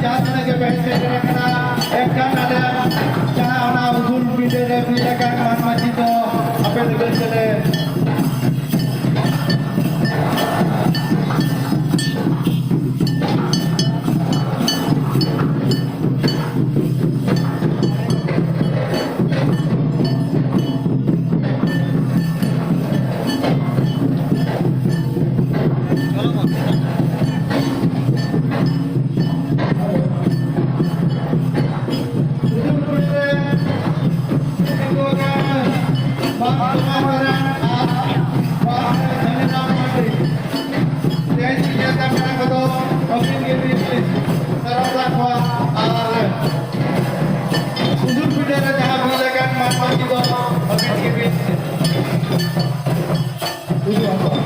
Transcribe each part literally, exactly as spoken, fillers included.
ᱡᱟᱦᱟᱸ ᱛᱤᱱᱟᱹᱜ ᱜᱮ ᱯᱮ ᱦᱮᱡ ᱥᱮᱴᱮᱨ ᱟᱠᱟᱱᱟ, ᱮᱱᱠᱷᱟᱱ ᱟᱞᱮ ᱡᱟᱦᱟᱸ ᱚᱱᱟ ᱩᱥᱩᱞ ᱯᱤᱸᱰᱟᱹ ᱨᱮ ᱦᱩᱭ ᱟᱠᱟᱱ ᱢᱟᱱ ᱢᱟᱹᱡᱷᱤ ᱫᱚ ᱟᱯᱮ ᱞᱟᱹᱜᱤᱫ ᱛᱮᱞᱮ ᱛᱮᱦᱮᱧ ᱧᱮᱞ ᱧᱟᱢ ᱠᱟᱱᱟ ᱠᱚᱫᱚ ᱟᱹᱵᱤᱱ ᱜᱮ ᱵᱤᱱ ᱥᱟᱨᱟᱣ ᱠᱚᱣᱟ ᱟᱨ ᱩᱥᱩᱞ ᱯᱤᱸᱰᱟᱹ ᱨᱮ ᱡᱟᱦᱟᱸ ᱦᱩᱭ ᱞᱮᱠᱟᱱ ᱢᱟᱱ ᱢᱟᱹᱡᱷᱤ ᱫᱚ ᱟᱹᱵᱤᱱ ᱜᱮ ᱵᱤᱱ ᱩᱫᱩᱜ ᱟᱠᱚᱣᱟ᱾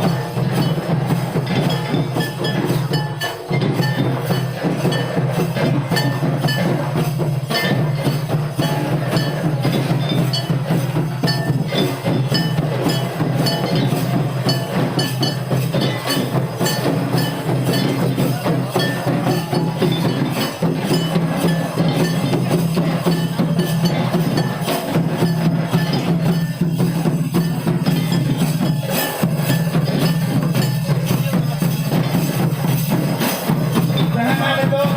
ᱡᱟᱦᱟᱸ ᱱᱤᱛᱚᱜ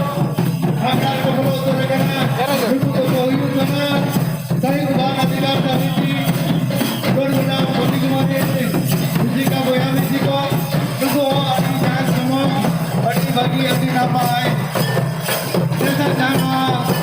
ᱟᱠᱷᱲᱟ ᱨᱮᱠᱚ ᱵᱚᱞᱚ ᱩᱛᱟᱹᱨ ᱟᱠᱟᱱᱟ, ᱱᱩᱠᱩ ᱫᱚᱠᱚ ᱦᱩᱭᱩᱜ ᱠᱟᱱᱟ ᱥᱟᱹᱦᱤ ᱵᱟᱝ ᱟᱹᱫᱤᱵᱟᱥ ᱥᱚᱢᱤᱛᱤ, ᱜᱚᱰ ᱵᱮᱱᱟᱣ ᱢᱚᱱᱤ ᱠᱩᱢᱟᱨ ᱨᱮ, ᱨᱩᱪᱤᱠᱟ ᱵᱚᱭᱦᱟ ᱢᱤᱥᱤ ᱠᱚ, ᱱᱩᱠᱩ ᱦᱚᱸ ᱟᱹᱰᱤ ᱡᱟᱸᱠ ᱡᱚᱢᱚᱠ, ᱟᱹᱰᱤ ᱵᱷᱟᱹᱜᱤ, ᱟᱹᱰᱤ ᱱᱟᱯᱟᱭ᱾ ᱪᱮᱫᱟᱜ ᱡᱟᱦᱟᱸ ᱱᱚᱣᱟ